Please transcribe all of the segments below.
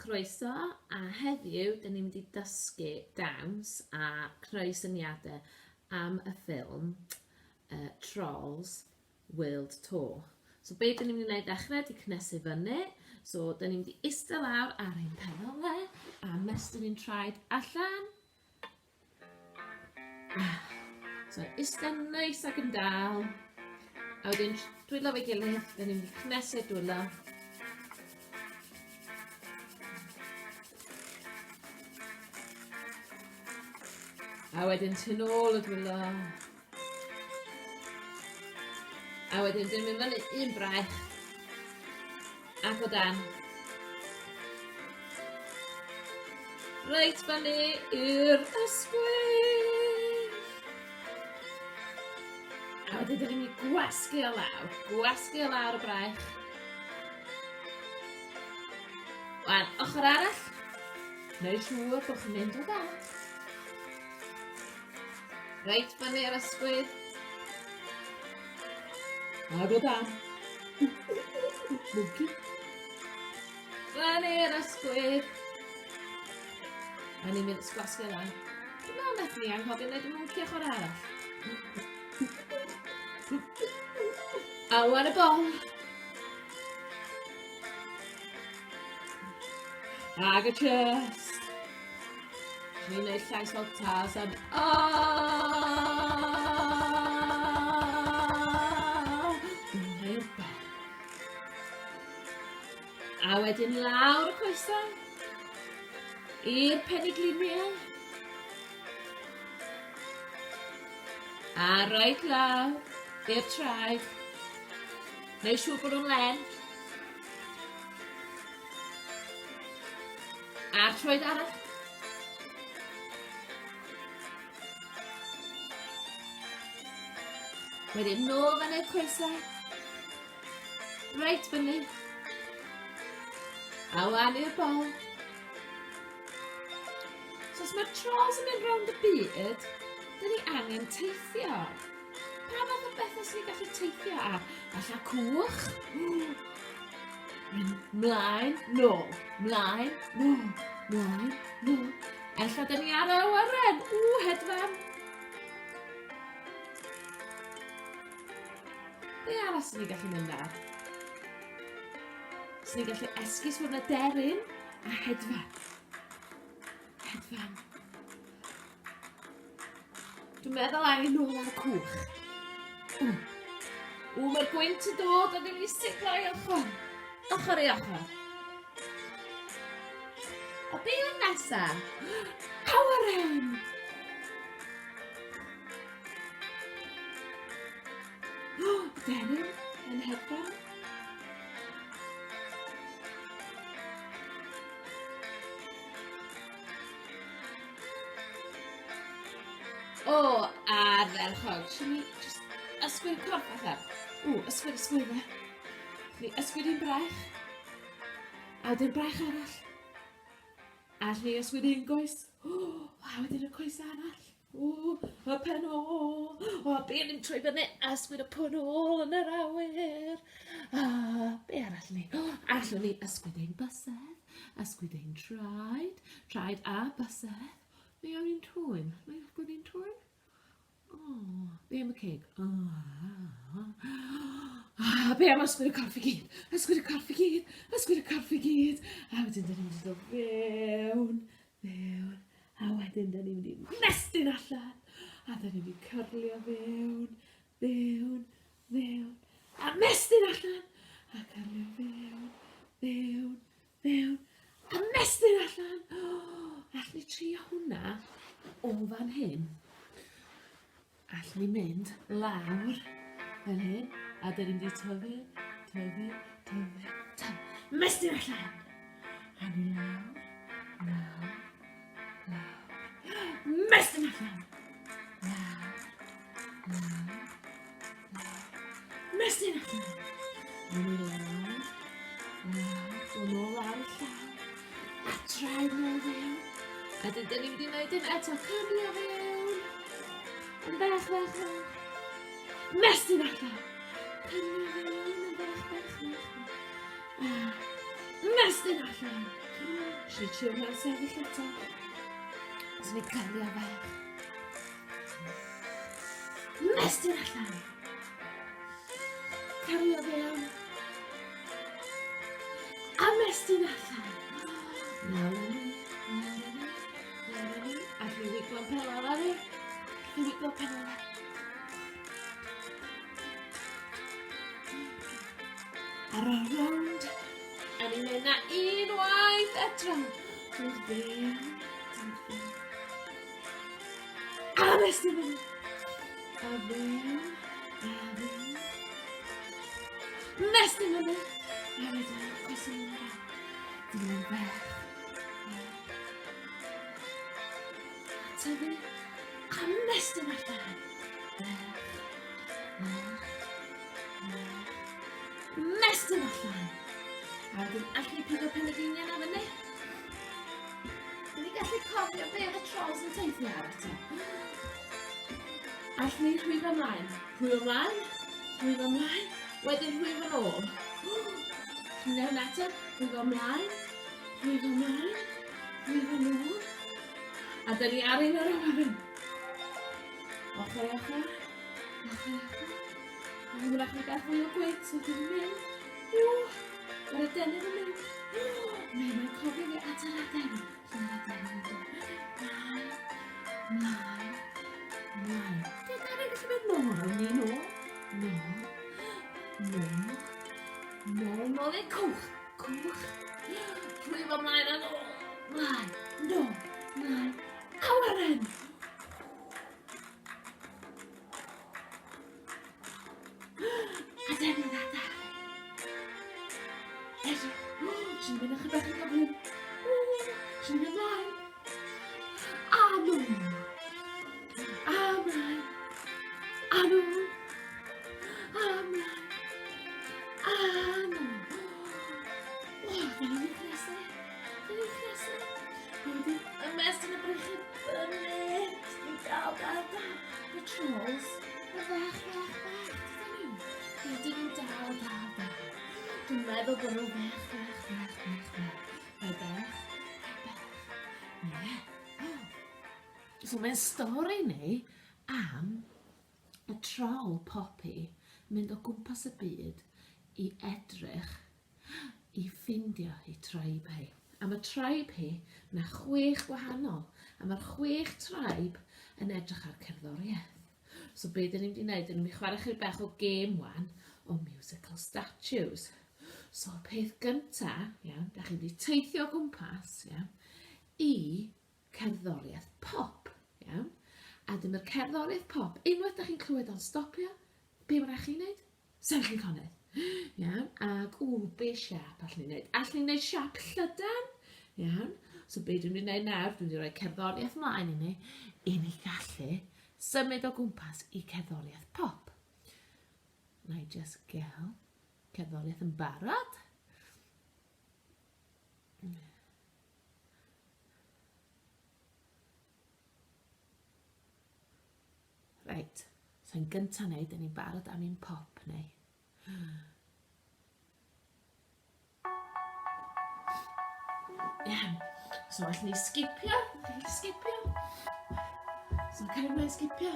Croeso, a heddiw dyn ni'n mynd i dysgu dawns a creu syniadau am y ffilm uh, Trolls World Tour. So be dyn ni'n mynd i wneud ddechrau ydy cnesu fyny. So dyn ni'n mynd i eistedd lawr ar ein penolau a mestyn ein traed allan. So, ista neis ac yn dal. A wedyn, dwylo fe gilydd, dyn ni'n mynd i cnesu'r dwylo. A wedyn tu nôl y dwylo. A wedyn dyn ni'n mynd fyny un braich. Ac o dan. Reit fyny i'r ysgwydd. A wedyn dyn ni'n mynd i gwasgu o lawr. Gwasgu o lawr y braich. Wan, ochr arall. Neu siŵr bod chi'n mynd o dan. Reit fyny ar ysgwydd. A go dan. Monkey. Fyny ar ysgwydd. A ni'n mynd sgwasgu lan. Dwi'n meddwl nath ni anghofio wneud y monkey ochr arall. A wan y bol. Ag y chest. Ni'n neud llais fel Tarzan. A wedyn lawr y coesau. I'r penigliniau. A reit lawr i'r traed. Neu siŵr bod nhw'n len. A'r troed arall. Wedyn nôl fyny'r coesau. Reit fyny. A wan i'r bol. So os mae'r trolls yn mynd rownd y byd, dyn ni angen teithio. Pa fath o bethau sy'n ni'n gallu teithio ar? Falle cwch? Mynd mlaen, nôl, mlaen, nôl, mlaen, nôl. Ella dyn ni ar awyren. Ww, hedfan. Be arall sy'n ni'n gallu mynd ar? Sy'n ni'n gallu esgus fod yna deryn a hedfan. Hedfan. Dwi'n meddwl angen nôl ar y cwch. Ww. Ww, mae'r gwynt yn dod a ni'n siglo i ochr. Ochr i ochr. A be yw'r nesa? Awyren! Deryn yn hedfan. O, ardderchog. Should ni just ysgwyd y corff allan? O, ysgwyd, ysgwyd e. Ni ysgwyd un braich. A wedyn braich arall. A ni ysgwyd un goes. O, a wedyn y coes arall. O, y pen ôl. O, be ni'n troi fyny a ysgwyd y pen ôl yn yr awyr. A, be arall ni? O, allwn ni ysgwyd ein bysedd, ysgwyd ein traed, traed a bysedd. Neu am un trwyn? Neu ysgwyd un trwyn? O, be am y ceg? O, ah, be am ysgwyd y corff i gyd? Ysgwyd y corff i gyd! Ysgwyd y corff i gyd! A wedyn dyn ni'n mynd i ddod fewn, fewn, a wedyn dyn ni'n mynd i mestyn allan, a dyn ni'n mynd i cyrlio fewn, fewn, fewn, a mestyn allan, a cyrlio fewn, fewn, fewn, a mestyn allan. Oh, allwn ni trio hwnna o fan hyn. Allwn ni mynd lawr fel hyn, a dyn ni'n mynd i tyfu, tyfu, tyfu, tyfu. Mestyn allan! A ni lawr, lawr, lawr. Mestyn allan! Lawr, lawr, lawr. Mestyn allan! A ni lawr, lawr, dod nôl ar y llaw. A traed nôl fewn. A dyn ni'n mynd i wneud hyn eto, cyrlio fewn. Yn bach, bach, bach. Mestyn allan. Cyrlio fewn yn bach, bach, bach. A mestyn allan. Eisiau ni trio hwnna'n sefyll eto. Os ni cyrlio fach. Mestyn allan. Cyrlio fewn. A mestyn allan. Lawr â ni, lawr â ni, lawr â ni. A chi wiglo'n pen lawr â ni. Chi wiglo pen lawr. Ar y rownd, a ni'n mynd na unwaith eto. Dod fewn, dod fewn. A mestyn fyny. A fewn, a fewn. Mestyn fyny. A wedyn, cwestiwn yn mynd. Dilyn fach. Tyfu. A mestyn allan. Bach. Bach. Bach. Mestyn allan. A wedyn allu pigo pen y gliniau na fyny. Dyn ni gallu cofio be oedd y trolls yn teithio ar eto. Allwn ni rhwyfo ymlaen. Rhwyfo ymlaen, rhwyfo ymlaen, wedyn rhwyfo yn ôl. Ti'n neud hwnna eto? Rhwyfo ymlaen, rhwyfo ymlaen, rhwyfo yn ôl. A dyn ni ar un o'r awyren. Ochr i ochr, ochr i ochr. A hwyrach ni bach fwy o gwynt, so dwi'n mynd. Ww, mae'r adenydd yn mynd. Mae mae'n cofio fi at yr adenydd. Lle mae'r adenydd yn dod? Mlaen, mlaen, mlaen. Dwi'n adenydd gallu mynd nôl, awn ni nôl, nôl, nôl, nôl, nôl i'r cwch, cwch. Rhwyfo mlaen a nôl, mlaen, nôl, mlaen, awyren! A defnydd a da. Edrych. Sy'n mynd ychydig bach yn gyflym. Sy'n mynd ymlaen. A nôl. A mlaen. A nôl. A mlaen. A nôl. O, da ni'n chnesu. Da ni'n chnesu. Wedyn, ymestyn y breichiau fyny. Ni'n dal, dal, dal. Y trolls, y fach, fach, fach, dydyn nhw. Rydyn nhw'n dal, dal, dal. Dwi'n meddwl bod nhw'n fach, fach, fach, fach, fach. Rhai bach, rhai bach. Ie. So mae'n stori ni am y troll Poppy mynd o gwmpas y byd i edrych i ffindio ei tribe hi. A mae tribe hi, mae yna chwech gwahanol, a mae'r chwech tribe yn edrych ar cerddoriaeth. So be dyn ni'n mynd i wneud, dyn ni'n mynd i chwarae chydig bach o gêm wan o musical statues. So y peth gynta, iawn, da chi'n mynd i teithio o gwmpas, iawn, i cerddoriaeth pop, iawn? A dyma'r cerddoriaeth pop, unwaith da chi'n clywed o'n stopio, be mae'n rhaid chi'n neud? Sefyll yn llonydd. Iawn, ac ww, be siap allwn ni wneud? Allwn ni wneud siap llydan? Iawn, so be dwi'n mynd i wneud nawr, dwi'n mynd i roi cerddoriaeth mlaen i ni, i ni gallu symud o gwmpas i cerddoriaeth pop. Na i just gael cerddoriaeth yn barod. Reit, so yn gyntaf neu, dyn ni'n barod am un pop neu. Iawn. So allwn ni sgipio, allwn ni sgipio. So cario mlaen sgipio.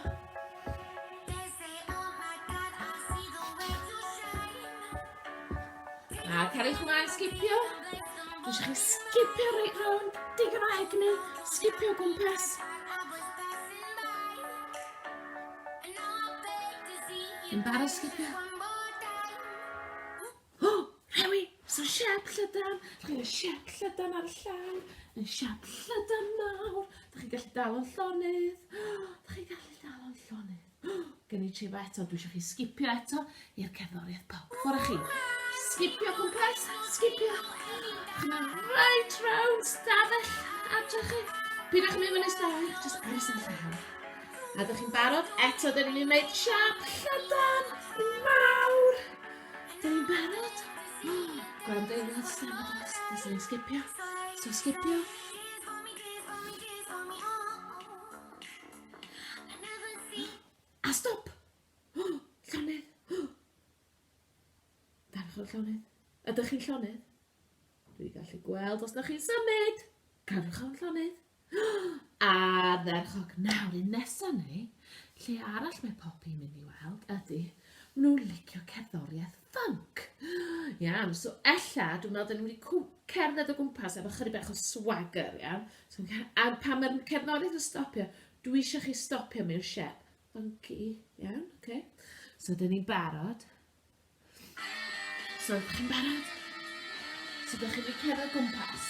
A cariwch ymlaen sgipio. Dwi eisiau chi sgipio reit rownd, digon o egni, sgipio o gwmpas. Yn barod sgipio? O, rhewi! So siap llydan, chi'n cael siap llydan ar y llaw, yn siap llydan mawr, da chi'n gallu dal o'n llonydd, da chi'n gallu dal o'n llonydd. Gen i trio fo eto, dwi eisiau chi sgipio eto i'r cerddoriaeth pop. Ffwrdd â chi. Sgipio cwmpas, sgipio. Chi'n mynd reit round stafell adre chi. Pidwch yn mynd fyny stafell, jyst aros yn llaw. A ydych chi'n barod? Eto, dyn ni'n mynd siap llydan mawr. Dyn ni'n barod? Gwrando i wneud stafell oes. Dyn ni'n sgipio. So sgipio. A stop! Oh, llonydd! Oh. Darwch o'r llonydd. Ydych chi'n llonydd? Dwi'n gallu gweld os da chi'n symud. Cadwch o'n llonydd. Ardderchog. Nawr, un nesa ni, lle arall mae Poppy yn mynd i weld ydy, maen nhw'n licio cerddoriaeth funk. Iawn, so ella, dwi'n meddwl, dyn ni'n mynd i cerdded o gwmpas efo chydig bach o swagger, iawn? So, a pan mae'r cerddoriaeth yn stopio, dwi eisiau chi stopio mewn siep funky, iawn? Okay. So, dyn ni'n barod. So, ydych chi'n barod? So, ydych chi'n mynd cerdded o gwmpas.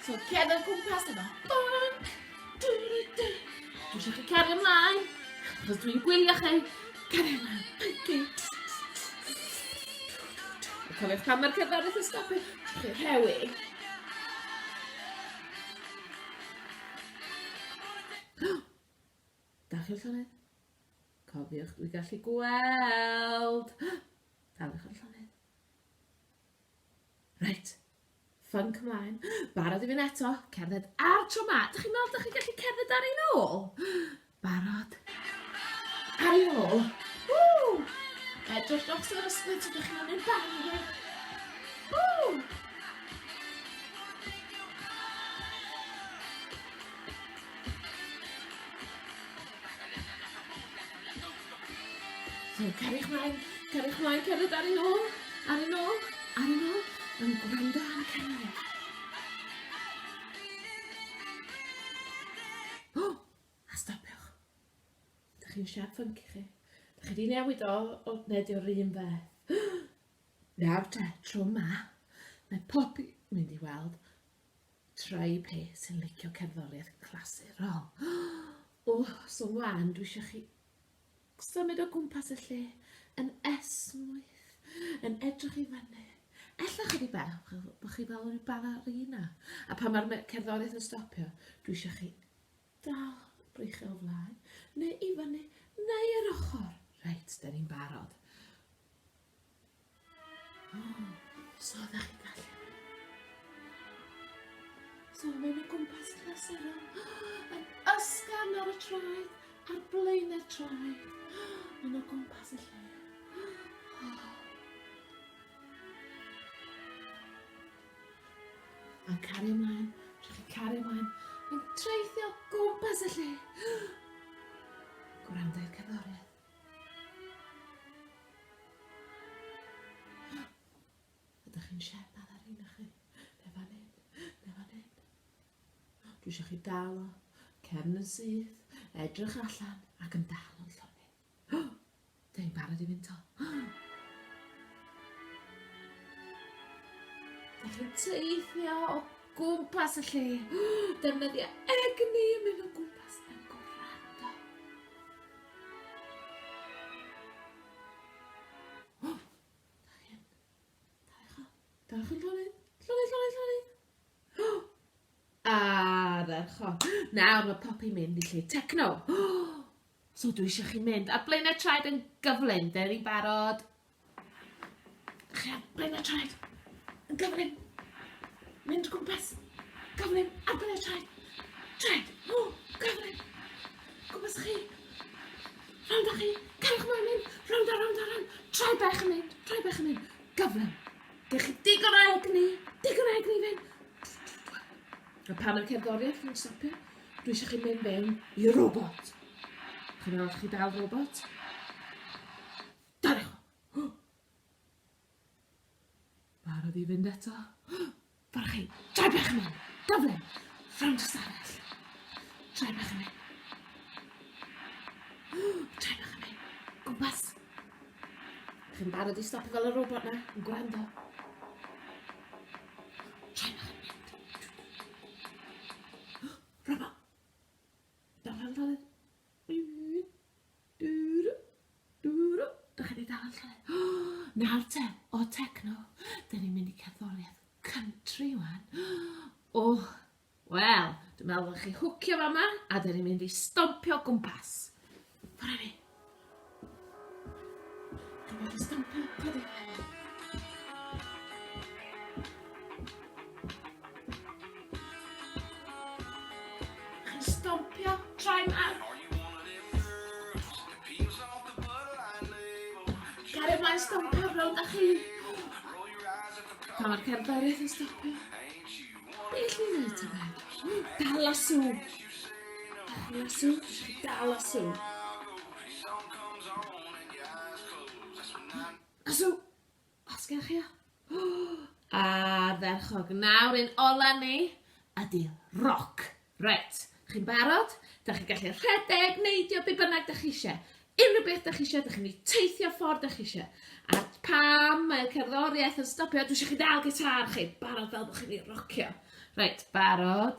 So, cerdded o gwmpas efo funk. Dwi eisiau chi cario ymlaen, achos dwi'n gwylio chi. Cario ymlaen. Funky. A cofiwch pan mae'r cerddoriaeth yn stopio, chi rhewi. Da chi'r llonydd? Cofiwch, dwi gallu gweld. Daliwch ar y llonydd. Reit, funk ymlaen. Barod i fynd eto, cerdded ar tro ma. Dych chi'n meddwl dych chi'n gallu cerdded ar ein ôl? Barod. Ar ein ôl. Woo! Edrych dros yr ysgwydd, so dych chi'n mynd barod. Woo! So, cariwch mlaen, cariwch mlaen, cerdded ar ei ôl, ar ei ôl, ar ei ôl, yn gwrando am y cerddoriaeth. O, oh, a stopiwch. Dych chi'n siarad ffynci chi. Dych chi wedi newid o, o neu di'r un fath. Nawr te, tro ma, mae Poppy mynd i weld Trai peth sy'n licio cerddoriaeth clasurol. O, so wan, dwi eisiau chi symud o gwmpas y lle yn esmwyth, yn edrych i fyny. Ella chydig bach, bod chi fel rhyw ballerina. A pan mae'r cerddoriaeth yn stopio, dwi eisiau chi dal breichiau o flaen, neu i fyny, neu yr ochr. Reit, da ni'n barod. Oh, so ydych chi'n gallu. So mae'n o gwmpas clasurol. Yn ysgafn ar y traed, ar blaenau'r traed. Mae'n o gwmpas y lle. Oh. A cario ymlaen, rydych chi'n cario ymlaen. Mae'n treithio gwmpas y lle. Gwrando i'r cerddoriaeth. Ydych chi'n siarad ar un o'ch chi? Ne fan hyn, ne fan hyn. Dwi eisiau chi dal o, cefn yn syth, edrych allan ac yn dal o'n llonydd. Dyn ni'n barod i fynd to. Dych chi'n teithio o gwmpas y lle. Defnyddio egni yn mynd o gwmpas yn gwrando. O! Da chi yn. Da chi. Da chi'n llonydd. Llonydd, llonydd, llonydd. O! Ardderchog. Nawr mae Poppy'n mynd i lle techno. So dwi eisiau chi mynd ar blaenau traed yn gyflym. Dyn ni'n barod. Chi ar blaenau traed yn gyflym. Mynd o gwmpas. Gyflym ar blaenau traed. Traed. O, gyflym. Gwmpas chi. Rownd â chi. Cariwch ymlaen mynd. Rownd a rownd a rownd. Traed bech yn mynd. Traed bech yn mynd. Gyflym. Gewch chi digon o egni. Digon o egni fynd. A pan mae'r cerddoriaeth yn stopio, dwi eisiau chi mynd fewn i robot. Chi'n meddwl chi dal robot? Dariwch! Barod i fynd eto? Ffordd chi, drai bech yn mynd, gyflym, rownd y stafell. Drai bech yn mynd. Drai bech yn mynd, gwmpas. Chi'n barod i stopio fel y robot na, yn gwrando. Drai bech yn mynd. Robot. Dal yn dal. Dych chi wedi dal yn lle. Nawr te, o techno, dyn ni'n mynd i cerddoriaeth country wan. O, wel, dwi'n meddwl bod chi hwcio fama a dyn ni'n mynd i stompio gwmpas. Ffordd ni. Chi'n gallu stompio, codi. Chi'n stompio, trai mawr. rownd â chi. Pan mae'r cerddoriaeth yn stopio. Be allwn ni wneud tybed? Dal a sw. Dal a sw. Dal a sw. A sw. Os gennych chi o. Ardderchog. Nawr un ola ni ydy roc. Reit, chi'n barod? Da chi'n gallu rhedeg, neidio, be bynnag da chi eisiau. Unrhyw beth da chi eisiau, da chi'n mynd i teithio ffordd da chi eisiau. A pam mae'r cerddoriaeth yn stopio, dwi eisiau chi dal gitar chi, barod fel bod chi'n mynd i rocio. Reit, barod,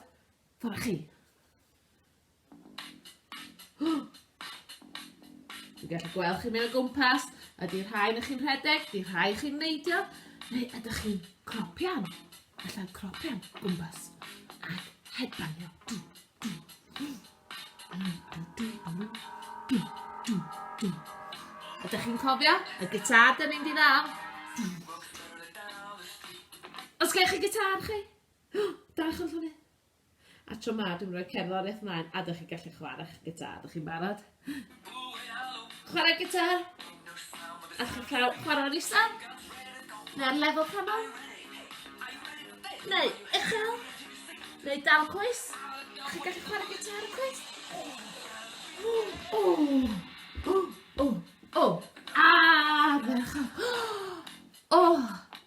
ffordd chi. Dwi'n gallu gweld chi'n mynd o gwmpas. Ydy rhai na chi'n rhedeg? Ydy rhai chi'n neidio? Neu ydych chi'n cropian? Allan cropian gwmpas ac headbangio. Du, du, du. Du, du, du, du, du, du. Ydych chi'n cofio? Y gitar dyn ni'n di ddal. Os gennych chi gitar chi? Dach yn llonydd. A tro 'ma dwi'n rhoi cerddoriaeth mlaen a dych chi'n gallu chwarae eich gitar. Dych chi'n barod? Chwarae gitar? A chi'n cael chwarae'n isel? Neu ar lefel canol? Neu uchel? Neu dal cwys? Chi'n gallu chwarae gitar y cwys? O, o, o, o, o, ardderchog! O!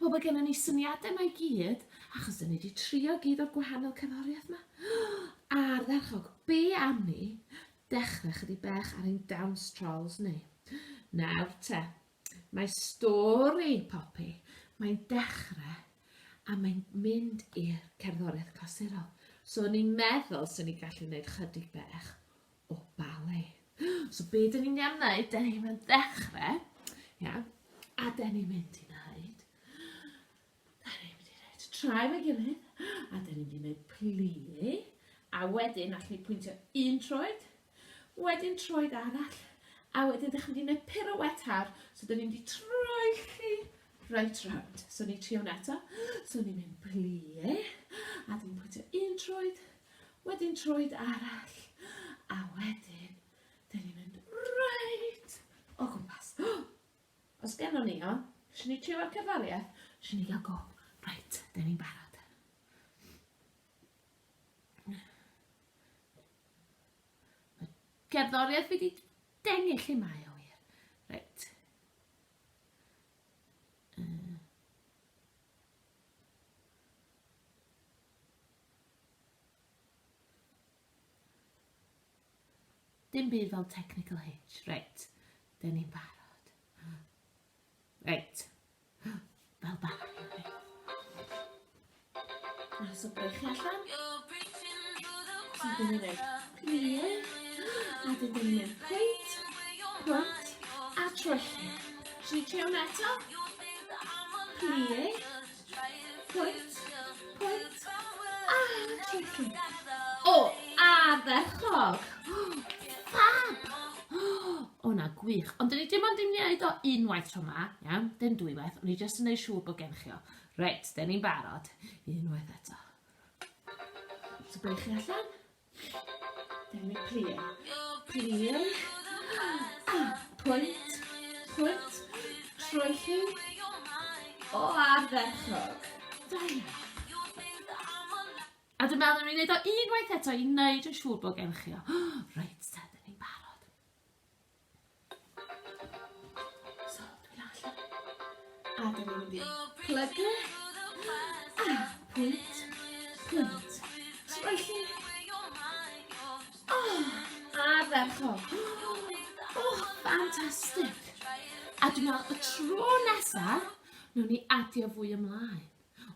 Wel, mae gennym ni syniadau yma i gyd, achos dyn ni wedi trio gyd o'r gwahanol cerddoriaeth yma. Ardderchog, be am ni dechrau chydig bach ar ein dance trolls ni? Nawr te, mae stori Poppy, mae'n dechrau a mae'n mynd i'r cerddoriaeth clasurol. So o'n i'n meddwl sy'n ni gallu gwneud chydig bach o ballet. So be dyn ni'n am wneud, dyn ni'n mynd ddechrau, ia, a dyn ni'n mynd i wneud, dyn ni'n mynd i wneud trai fe gilydd, a dyn ni'n mynd i wneud plu, a wedyn allwn ni pwyntio un troed, wedyn troed arall, a wedyn dych chi'n mynd i wneud pirouette ar, so dyn ni'n mynd i troelli right round. So ni trio hwnna eto. So ni'n mynd plie, a dyn ni'n pwyntio un troed, wedyn troed arall, a wedyn dyn ni'n mynd reit o gwmpas. Os gennon ni o, eisiau ni trio ar cerddoriaeth, eisiau ni gael go. Reit, dyn ni'n barod. Mae cerddoriaeth fi wedi dengu lle mae o wir. Reit. Dim byd fel technical hitch. Reit, dyn ni'n barod. Reit, fel barod. So brechu allan. So dyn ni'n gwneud plie. A dyn ni'n mynd pwynt, pwynt, a troelli. So ni trio hwnna eto. Plie, pwynt, pwynt, a troelli. O, ardderchog! Fab! O na, gwych. Ond dyn ni dim ond yn gwneud o unwaith tro yma, iawn? Dim dwywaith, o'n i jyst yn gwneud siŵr bod gen chi o. Reit, dyn ni'n barod. Unwaith eto. So brechu allan. Dyn ni'n plie. Plie. A pwynt. Pwynt. Troelli. O, ardderchog. Da iawn. A dwi'n meddwl ni'n neud o unwaith eto i wneud yn siŵr bod gen chi o. Reit te, dyn ni'n barod. So, dwi'n allan. A dyn ni'n mynd i plygu. A pwynt, pwynt. Troelli. Oh, ardderchog. Oh, ffantastig. A dwi'n meddwl y tro nesaf, wnawn ni adio fwy ymlaen.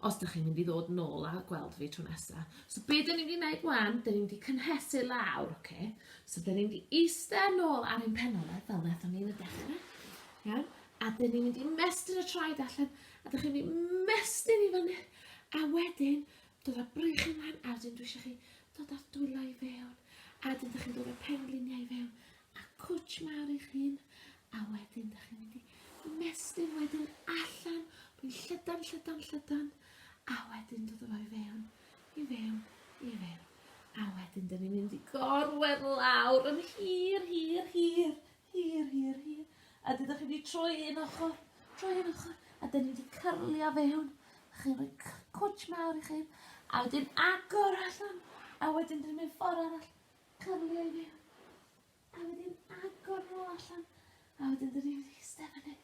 Os dych chi'n mynd i ddod nôl a gweld fi tro nesa. So be dyn ni'n mynd i wneud wan, dyn ni'n mynd i cynhesu lawr, oce? Okay? So dyn ni'n mynd i eistedd nôl ar ein penolau, fel wnaethon ni yn y dechrau. Iawn? A dyn ni'n mynd i mestyn y traed allan, a dych chi'n mynd i mestyn i fyny. A wedyn, dod â brych ymlaen, a wedyn dwi eisiau chi dod â'r dwylo i fewn. A wedyn dych chi'n dod â pengliniau i fewn, a cwtsh mawr eich hun. A wedyn dych chi'n mynd i mestyn wedyn allan, mae'n llydan, llydan, llydan. A wedyn dod â fo i fewn, i fewn, i fewn. A wedyn dyn ni'n mynd i gorwedd lawr yn hir, hir, hir, hir, hir, hir. A dyn chi'n mynd i troi un ochr. Troi yr ochr, a dyn ni wedi cyrlio fewn. Chi'n rhoi cwtsh mawr i chi. A wedyn agor allan. A wedyn dyn ni'n mynd ffordd arall. Cyrlio i fewn. A wedyn agor nôl allan. A wedyn dyn ni'n mynd i eistedd fan hyn.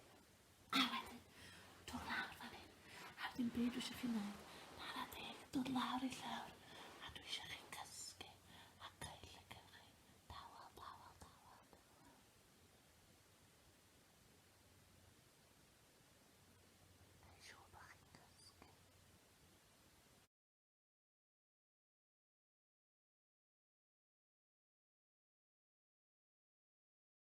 A wedyn dod lawr fan hyn. A wedyn be dwi eisiau chi wneud? Para deg, dod lawr i llawr.